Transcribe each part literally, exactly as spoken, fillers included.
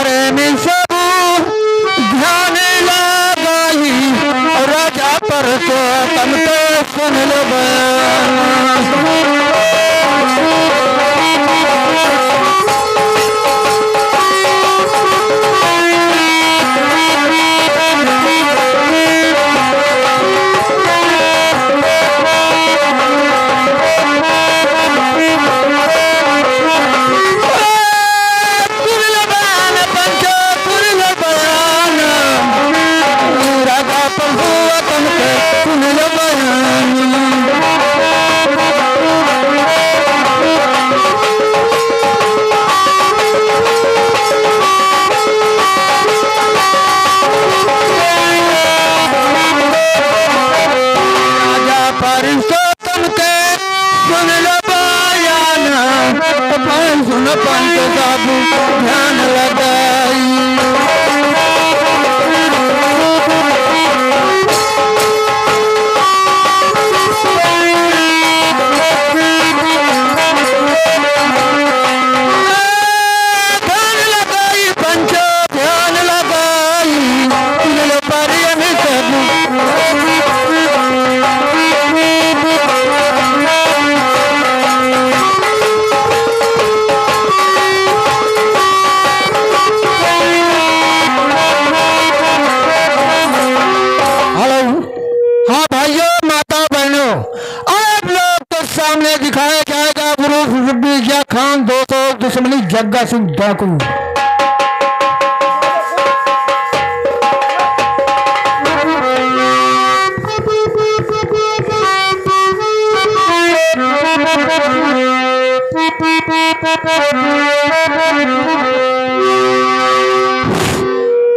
प्रेमी सब ध्यान लगाई, राजा परसोत्तम के सुन लो बयान। राजा परसोत्तम के सुन लो बयान, अपन सुन पंच सब ध्यान लगाई। ध्यान लगाई पंचो, ध्यान लगाई, सुन लो परियन सब। हेलो, हाँ भाइयों, माता बहनों, आप लोग के सामने दिखाया जाएगा गुरु सुखबीर खान दो सौ दुश्मनी जग्गा सिंह डाकू।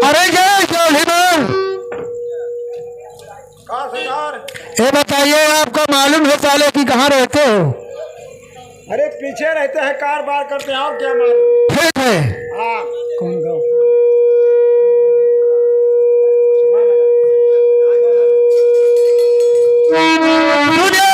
अरे जय जोलीमल। का सरदार? ये बताइए, आपको मालूम है साले कि कहाँ रहते हो? अरे पीछे रहते हैं, कार बार करते हैं, और क्या मालूम? ठीक है। हाँ। कौन गाँव? सुनिए